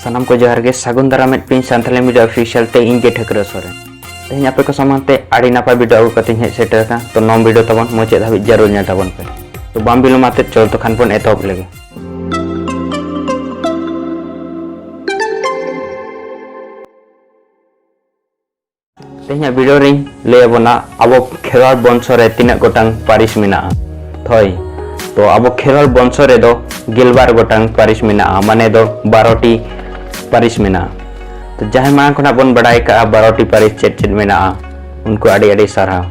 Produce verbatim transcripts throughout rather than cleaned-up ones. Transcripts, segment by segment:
ᱥᱟᱱᱟᱢ ᱠᱚ ᱡᱚᱦᱟᱨ ᱜᱮ, ᱥᱟᱹᱜᱩᱱ ᱫᱟᱨᱟᱢᱮᱫ ᱯᱮᱭᱟᱹᱧ ᱥᱟᱱᱛᱟᱲᱤ ᱢᱤᱰᱤᱭᱟ ᱚᱯᱷᱤᱥᱤᱭᱟᱞ ᱛᱮ, ᱤᱧ ᱜᱮ ᱴᱷᱟᱹᱠᱨᱟᱹ ᱥᱚᱨᱮᱱ᱾ ᱛᱮᱦᱮᱧ ᱟᱯᱮ ᱠᱚ ᱥᱟᱢᱟᱝ ᱛᱮ ᱟᱹᱰᱤ ᱱᱟᱯᱟᱭ ᱵᱷᱤᱰᱤᱭᱳ ᱟᱹᱜᱩ ᱠᱟᱛᱮᱧ ᱦᱮᱡ ᱥᱮᱴᱮᱨ ᱟᱠᱟᱱᱟ᱾ ᱛᱚ ᱱᱚᱣᱟ ᱵᱷᱤᱰᱤᱭᱳ ᱛᱟᱵᱚᱱ ᱢᱩᱪᱟᱹᱫ ᱫᱷᱟᱹᱵᱤᱡ ᱡᱟᱹᱨᱩᱲ ᱧᱮᱞ ᱛᱟᱵᱚᱱ ᱯᱮ᱾ ᱛᱚ ᱵᱟᱝ ᱵᱤᱞᱚᱢ ᱟᱛᱮᱫ ᱪᱚᱞ ᱛᱚᱠᱷᱟᱱ ᱵᱚᱱ ᱮᱛᱚᱦᱚᱵ ᱞᱮᱜᱮ᱾ ᱛᱮᱦᱮᱧᱟᱜ ᱵᱷᱤᱰᱤᱭᱳ ᱨᱤᱧ ᱞᱟᱹᱭ ᱟᱵᱚᱱᱟ ᱟᱵᱚ ᱠᱷᱮᱨᱣᱟᱲ ᱵᱚᱝᱥᱚ ᱨᱮ ᱛᱤᱱᱟᱹᱜ ᱜᱚᱴᱟᱝ ᱯᱟᱹᱨᱤᱥ ᱢᱮᱱᱟᱜᱼᱟ᱾ ᱦᱳᱭ, ᱛᱚ ᱟᱵᱚ ᱠᱷᱮᱨᱣᱟᱲ ᱵᱚᱝᱥᱚ ᱨᱮᱫᱚ ᱜᱮᱞᱵᱟᱨ ᱜᱚᱴᱟᱝ ᱯᱟᱹᱨᱤᱥ ᱢᱮᱱᱟᱜᱼᱟ, ᱢᱟᱱᱮ ᱫᱚ ᱵᱟᱨᱚ ᱴᱤ ᱯᱟᱹᱨᱤᱥ ᱢᱮᱱᱟᱜᱼᱟ᱾ ᱛᱚ ᱡᱟᱦᱟᱸᱭ ᱢᱟᱲᱟᱝ ᱠᱷᱚᱱᱟᱜ ᱵᱚᱱ ᱵᱟᱲᱟᱭ ᱠᱟᱜᱼᱟ ᱵᱟᱨᱚ ᱴᱤ ᱯᱟᱹᱨᱤᱥ ᱪᱮᱫ ᱪᱮᱫ ᱢᱮᱱᱟᱜᱼᱟ, ᱩᱱᱠᱩ ᱟᱹᱰᱤ ᱟᱹᱰᱤ ᱥᱟᱨᱦᱟᱣ᱾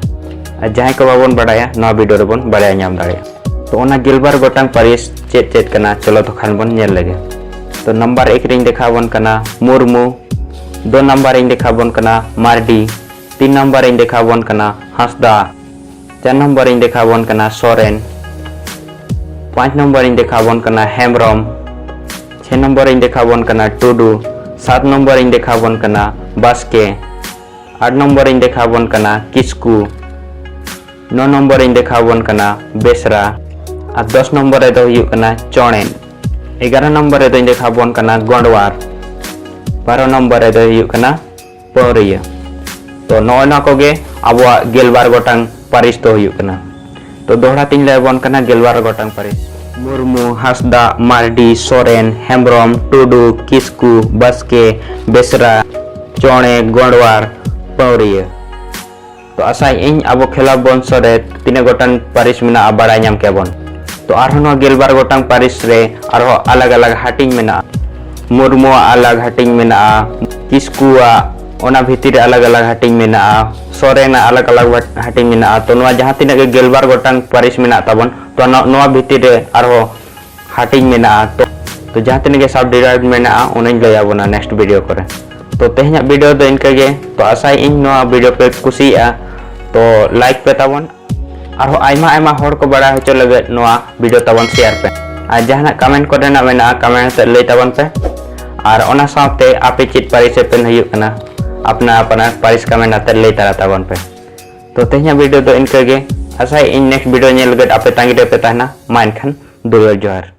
ᱟᱨ ᱡᱟᱦᱟᱸᱭ ᱠᱚ ᱵᱟᱵᱚᱱ ᱵᱟᱲᱟᱭᱟ, ᱱᱚᱣᱟ ᱵᱷᱤᱰᱤᱭᱳ ᱨᱮᱵᱚᱱ ᱵᱟᱲᱟᱭ ᱧᱟᱢ ᱫᱟᱲᱮᱭᱟᱜᱼᱟ᱾ ᱛᱚ ᱚᱱᱟ ᱜᱮᱞᱵᱟᱨ ᱜᱚᱴᱟᱝ ᱯᱟᱹᱨᱤᱥ ᱪᱮᱫ ᱪᱮᱫ ᱠᱟᱱᱟ, ᱪᱚᱞᱚ ᱛᱚᱠᱷᱟᱱ ᱵᱚᱱ ᱧᱮᱞ ᱞᱮᱜᱮ᱾ ᱛᱚ ᱱᱟᱢᱵᱟᱨ ᱮᱠ ᱨᱤᱧ ᱫᱮᱠᱷᱟᱣ ᱟᱵᱚᱱ ᱠᱟᱱᱟ ᱢᱩᱨᱢᱩ, ᱫᱩ ᱱᱟᱢᱵᱟᱨ ᱤᱧ ᱫᱮᱠᱷᱟᱣ ᱟᱵᱚᱱ ᱠᱟᱱᱟ ᱢᱟᱨᱰᱤ, ᱛᱤᱱ ᱱᱟᱢᱵᱟᱨ ᱤᱧ ᱫᱮᱠᱷᱟᱣ ᱟᱵᱚᱱ ᱠᱟᱱᱟ ᱦᱟᱸᱥᱫᱟ, ᱪᱟᱨ ᱱᱚᱢᱵᱚᱨ ᱤᱧ ᱫᱮᱠᱷᱟᱣ ᱟᱵᱚᱱ ᱠᱟᱱᱟ ᱥᱚᱨᱮᱱ, ᱯᱟᱸᱪ ᱱᱚᱢᱵᱚᱨ ᱤᱧ ᱫᱮᱠᱷᱟᱣ ᱟᱵᱚᱱ ᱠᱟᱱᱟ ᱦᱮᱢᱵᱨᱚᱢ, ᱪᱷᱮ ᱱᱚᱢᱵᱚᱨ ᱤᱧ ᱫᱮᱠᱷᱟᱣ ᱟᱵᱚᱱ ᱠᱟᱱᱟ ᱴᱩᱰᱩ, ᱥᱟᱛ ᱱᱚᱢᱵᱚᱨ ᱤᱧ ᱫᱮᱠᱷᱟᱣ ᱟᱵᱚᱱ ᱠᱟᱱᱟ ᱵᱟᱥᱠᱮ, ᱟᱴ ᱱᱚᱢᱵᱚᱨ ᱤᱧ ᱫᱮᱠᱷᱟᱣ ᱟᱵᱚᱱ ᱠᱟᱱᱟ ᱠᱤᱥᱠᱩ, ᱱᱚ ᱱᱚᱢᱵᱚᱨ ᱤᱧ ᱫᱮᱠᱷᱟᱣ ᱟᱵᱚᱱ ᱠᱟᱱᱟ ᱵᱮᱥᱨᱟ, ᱟᱨ ᱫᱚᱥ ᱱᱚᱢᱵᱚᱨ ᱨᱮᱫᱚ ᱦᱩᱭᱩᱜ ᱠᱟᱱᱟ ᱪᱚᱬᱮᱫ, ᱮᱜᱟᱨᱚ ᱱᱚᱢᱵᱚᱨ ᱨᱮᱫᱚᱧ ᱫᱮᱠᱷᱟᱣ ᱟᱵᱚᱱ ᱠᱟᱱᱟ ᱜᱚᱸᱰᱣᱟᱨ, ᱵᱟᱨᱚ ᱱᱚᱢᱵᱚᱨ ᱨᱮᱫᱚ ᱦᱩᱭᱩᱜ ᱠᱟᱱᱟ ᱯᱟᱹᱣᱨᱤᱭᱟᱹ᱾ ᱛᱚ ᱱᱚᱜᱼᱚᱭ ᱱᱚᱣᱟ ᱠᱚᱜᱮ ᱟᱵᱚᱣᱟᱜ ᱜᱮᱞᱵᱟᱨ ᱜᱚᱴᱟᱝ ᱯᱟᱹᱨᱤᱥ ᱫᱚ ᱦᱩᱭᱩᱜ ᱠᱟᱱᱟ᱾ ᱛᱚ ᱫᱚᱦᱲᱟ ᱛᱤᱧ ᱞᱟᱹᱭ ᱟᱵᱚᱱ ᱠᱟᱱᱟ ᱜᱮᱞᱵᱟᱨ ᱜᱚᱴᱟᱝ ᱯᱟᱹᱨᱤᱥ: ᱢᱩᱨᱢᱩ, ᱦᱟᱸᱥᱫᱟ, ᱢᱟᱨᱰᱤ, ᱥᱚᱨᱮᱱ, ᱦᱮᱢᱵᱨᱚᱢ, ᱴᱩᱰᱩ, ᱠᱤᱥᱠᱩ, ᱵᱟᱥᱠᱮ, ᱵᱮᱥᱨᱟ, ᱪᱚᱬᱮ, ᱜᱚᱸᱰᱣᱟᱨ, ᱯᱟᱹᱣᱨᱤᱭᱟᱹ᱾ ᱛᱚ ᱟᱥᱟᱭᱮᱫ ᱟᱹᱧ ᱟᱵᱚ ᱠᱷᱮᱨᱣᱟᱲ ᱵᱚᱝᱥᱚ ᱨᱮ ᱛᱤᱱᱟᱹᱜ ᱜᱚᱴᱟᱝ ᱯᱟᱹᱨᱤᱥ ᱢᱮᱱᱟᱜᱼᱟ ᱵᱟᱲᱟᱭ ᱧᱟᱢ ᱠᱮᱜᱼᱟ ᱵᱚᱱ᱾ ᱛᱚ ᱟᱨᱦᱚᱸ ᱱᱚᱣᱟ ᱜᱮᱞᱵᱟᱨ ᱜᱚᱴᱟᱝ ᱯᱟᱹᱨᱤᱥ ᱨᱮ ᱟᱨᱦᱚᱸ ᱟᱞᱟᱜᱽ ᱟᱞᱟᱜᱽ ᱦᱟᱹᱴᱤᱧ ᱢᱮᱱᱟᱜᱼᱟ᱾ ᱢᱩᱨᱢᱩᱣᱟᱜ ᱟᱞᱟᱜᱽ ᱦᱟᱹᱴᱤᱧ ᱢᱮᱱᱟᱜᱼᱟ, ᱠᱤᱥᱠᱩᱣᱟᱜ, ᱚᱱᱟ ᱵᱷᱤᱛᱤᱨ ᱨᱮ ᱟᱞᱟᱜᱽ ᱟᱞᱟᱜᱽ ᱦᱟᱹᱴᱤᱧ ᱢᱮᱱᱟᱜᱼᱟ, ᱥᱚᱨᱮᱱᱟᱜ ᱟᱞᱟᱜᱽ ᱟᱞᱟᱜᱽ ᱦᱟᱹᱴᱤᱧ ᱢᱮᱱᱟᱜᱼᱟ᱾ ᱛᱚ ᱱᱚᱣᱟ ᱡᱟᱦᱟᱸ ᱛᱤᱱᱟᱹᱜ ᱜᱮ ᱜᱮᱞᱵᱟᱨ ᱜᱚᱴᱟᱝ ᱯᱟᱹᱨᱤᱥ ᱢᱮᱱᱟᱜ ᱛᱟᱵᱚᱱ, ᱛᱚ ᱱᱚ-, ᱱᱚᱣᱟ ᱵᱷᱤᱛᱤᱨ ᱨᱮ ᱟᱨᱦᱚᱸ ᱦᱟᱹᱴᱤᱧ ᱢᱮᱱᱟᱜᱼᱟ᱾ ᱛᱚ, ᱛᱚ ᱡᱟᱦᱟᱸ ᱛᱤᱱᱟᱹᱜ ᱜᱮ ᱥᱟᱵ ᱰᱤᱵᱷᱟᱭᱤᱰ ᱢᱮᱱᱟᱜᱼᱟ, ᱚᱱᱟᱧ ᱞᱟᱹᱭ ᱟᱵᱚᱱᱟ ᱱᱮᱠᱥᱴ ᱵᱷᱤᱰᱤᱭᱳ ᱠᱚᱨᱮ᱾ ᱛᱚ ᱛᱮᱦᱮᱧᱟᱜ ᱵᱷᱤᱰᱤᱭᱳ ᱫᱚ ᱤᱱᱠᱟᱹ ᱜᱮ᱾ ᱛᱚ ᱟᱥᱟᱭᱮᱫ ᱟᱹᱧ ᱱᱚᱣᱟ ᱵᱷᱤᱰᱤᱭᱳ ᱯᱮ ᱠᱩᱥᱤᱭᱟᱜᱼᱟ᱾ ᱛᱚ ᱞᱟᱭᱤᱠ ᱯᱮ ᱛᱟᱵᱚᱱ, ᱟᱨᱦᱚᱸ ᱟᱭᱢᱟ ᱟᱭᱢᱟ ᱦᱚᱲ ᱠᱚ ᱵᱟᱲᱟᱭ ᱦᱚᱪᱚ ᱞᱟᱹᱜᱤᱫ ᱱᱚᱣᱟ ᱵᱷᱤᱰᱤᱭᱳ ᱛᱟᱵᱚᱱ ᱥᱮᱭᱟᱨ ᱯᱮ᱾ ᱟᱨ ᱡᱟᱦᱟᱱᱟᱜ ᱠᱚᱢᱮᱱᱴ ᱠᱚᱨᱮᱱᱟᱜ ᱢᱮᱱᱟᱜᱼᱟ, ᱠᱚᱢᱮᱱᱴ ᱟᱛᱮᱫ ᱞᱟᱹᱭ ᱛᱟᱵᱚᱱ ᱯᱮ᱾ ᱟᱨ ᱚᱱᱟ ᱥᱟᱶᱛᱮ ᱟᱯᱮ ᱪᱮᱫ ᱯᱟᱹᱨᱤᱥ ᱨᱮᱯᱮ ᱦᱩᱭᱩᱜ ᱠᱟᱱᱟ, ᱟᱯᱱᱟᱨ ᱟᱯᱱᱟᱨ ᱯᱟᱹᱨᱤᱥ ᱠᱚᱢᱮᱱᱴ ᱟᱛᱮᱫ ᱞᱟᱹᱭ ᱛᱟᱨᱟ ᱛᱟᱵᱚᱱ ᱯᱮ᱾ ᱛᱚ ᱛᱮᱦᱮᱧᱟᱜ ᱵᱷᱤᱰᱤᱭᱳ ᱫᱚ ᱤᱱᱠᱟᱹ ᱜᱮ᱾ ᱟᱥᱟᱭᱮᱫ ᱟᱹᱧ ᱱᱮᱠᱥᱴ ᱵᱷᱤᱰᱤᱭᱳ ᱧᱮᱞ ᱞᱟᱹᱜᱤᱫ ᱟᱯᱮ ᱛᱟᱺᱜᱤ ᱨᱮᱯᱮ ᱛᱟᱦᱮᱱᱟ᱾ ᱢᱟ ᱮᱱᱠᱷᱟᱱ ᱫᱩᱞᱟᱹᱲ ᱡᱚᱦᱟᱨ᱾